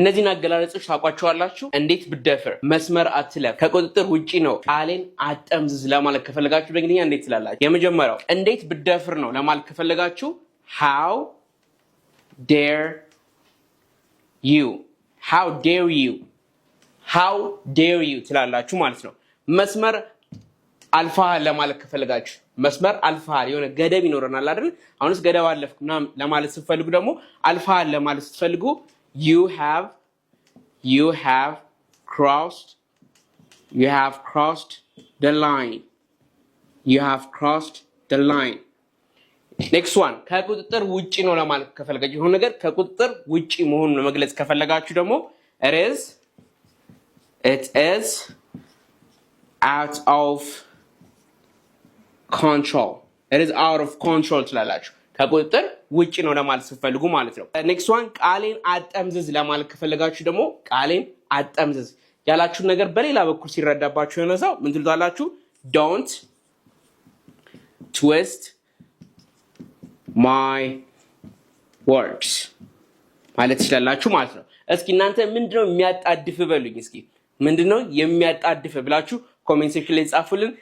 እነዚህን አገላለጾች ታውቋቸዋላችሁ? እንዴት ብደፍር፣ መስመር አትለፍ፣ ከቁጥጥር ውጪ ነው፣ ቃሌን አጠምዝዝ ለማለት ከፈለጋችሁ በእንግሊዝኛ እንዴት ትላላችሁ? የመጀመሪያው እንዴት ብደፍር ነው ለማለት ከፈለጋችሁ how dare you፣ how dare you፣ how dare you ትላላችሁ ማለት ነው። መስመር አልፈሃል ለማለት ከፈለጋችሁ፣ መስመር አልፈሃል፣ የሆነ ገደብ ይኖረናል አይደል? አሁንስ ገደብ አለፍክ ምናምን ለማለት ስትፈልጉ ደግሞ፣ አልፈሃል ለማለት ስትፈልጉ you have crossed the line፣ you have crossed the line። Next one፣ ከቁጥጥር ውጪ ነው ለማለት ከፈለጋችሁ፣ የሆነ ነገር ከቁጥጥር ውጪ መሆኑን ለመግለጽ ከፈለጋችሁ ደግሞ it is out of control፣ it is out of control ትላላችሁ። ከቁጥጥር ውጭ ነው ለማለት ስትፈልጉ ማለት ነው። Next one፣ ቃሌን አጠምዝዝ ለማለት ከፈለጋችሁ ደግሞ፣ ቃሌን አጠምዝዝ፣ ያላችሁን ነገር በሌላ በኩል ሲረዳባችሁ የሆነ ሰው ምን ትሉታላችሁ? Don't twist my words ማለት ትችላላችሁ ማለት ነው። እስኪ እናንተ ምንድነው የሚያጣድፍ በሉኝ። እስኪ ምንድነው የሚያጣድፍ ብላችሁ comment section ላይ ጻፉልን።